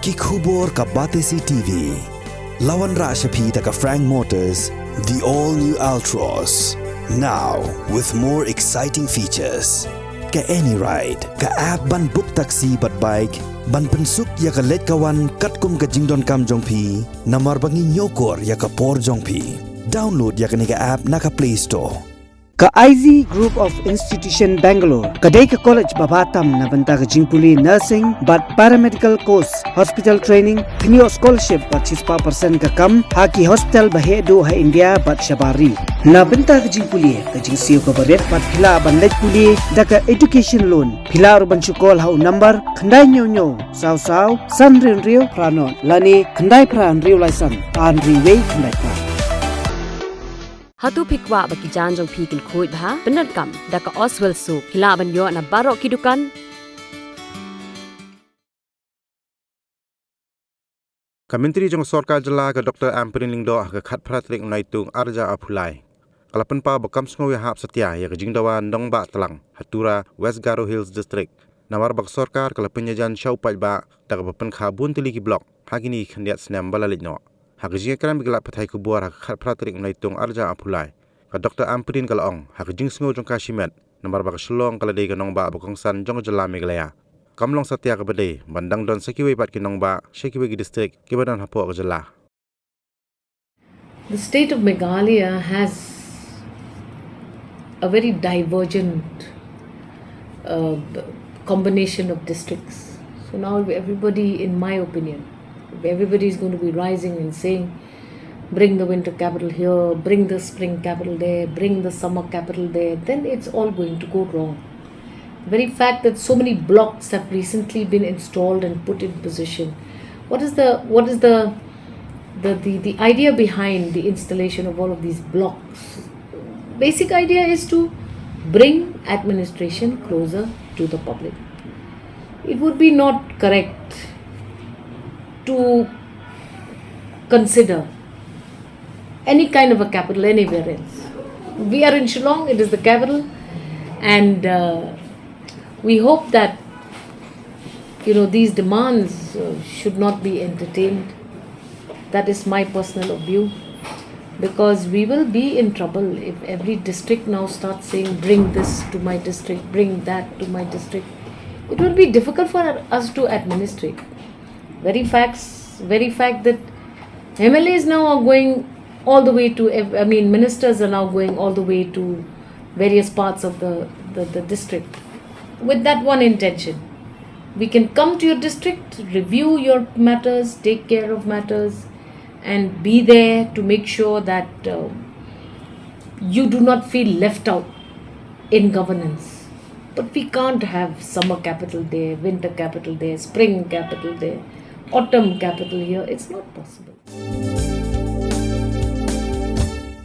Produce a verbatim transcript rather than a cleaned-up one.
Ki khubor ka Batesi T V. La wanrah sha phi da ka Frank Motors, the all new Altroz. Now with more exciting features. Ka AnyRide, ka app ban book taxi bad bike, ban pynsuk ïa ka leit ka wan katkum ka jingdonkam jong phi, namar ba ngi ñiewkor ïa ka por jong phi. Download ïa kane ka app na ka Play Store. Ka I Z Group of Institution Bangalore ka dei ka college ba bha tam na bynta ka jingpule nursing bad paramedical course, hospital training, kynnoh scholarship bad shispah percent ka kam ha ki hospital ba heh duh ha India bad shabar ri. Na bynta ka jingpule, ka jingsiew kaba rit bad phi lah ban leit pule da ka education loan. Phi lah ruh ban shu call ha u number khyndai hynñiew hynñiew saw saw san hynriew hynriew phra nod lane khyndai phra hynriew lai san ar hynriew wei khyndai phra. Hato phi kwah ba ki jaiñ jong phi kin khuid bha? Pyndonkam da ka Oswell Soap. Phi lah ban ïoh na baroh ki dukan. Ka Myntri jong ka Sorkar Jylla ka Doctor Ampareen Lyngdoh ha ka khatphra tarik u Naitung arhajar arphew lai ka la pynpaw ba kam sngew ïahap satia ïa ka jingdawa nongbah tlang ha Tura, West Garo Hills District. Namar ba ka sorkar ka la pynïajan sha u paidbah da kaba pynkha bun tylli ki block ha kine ki khyndiat snem ba la leit noh. Ha ka jingïakren bad ki lad pathai khubor ha ka khatphra tarik u Naitung arhajar arphew lai, ka Doctor Ampareen ka la ong ha ka jingsngew jong ka shimet namar ba ka Shillong ka la dei ka nongbah ba kongsan jong ka jylla Meghalaya. Kam long satia kaba dei ban dang don sa kiwei pat ki nongbah sha kiwei ki district kiba don hapoh ka jylla. The state of Meghalaya has a very divergent uh, combination of districts. So now, if everybody, in my opinion, if everybody is going to be rising and saying, "Bring the winter capital here, bring the spring capital there, bring the summer capital there," then it's all going to go wrong. The very fact that so many blocks have recently been installed and put in position. What is the what is the the, the, the idea behind the installation of all of these blocks? Basic idea is to bring administration closer to the public. It would be not correct to consider any kind of a capital anywhere else. We are in Shillong, it is the capital, and uh, we hope that, you know, these demands uh, should not be entertained. That is my personal view, because we will be in trouble if every district now starts saying, "Bring this to my district, bring that to my district." It will be difficult for us to administrate. Very facts, very fact that M L As now are going all the way to, I mean, ministers are now going all the way to various parts of the, the, the district with that one intention. We can come to your district, review your matters, take care of matters, and be there to make sure that uh, you do not feel left out in governance. But we can't have summer capital there, winter capital there, spring capital there, autumn capital here. It's not possible.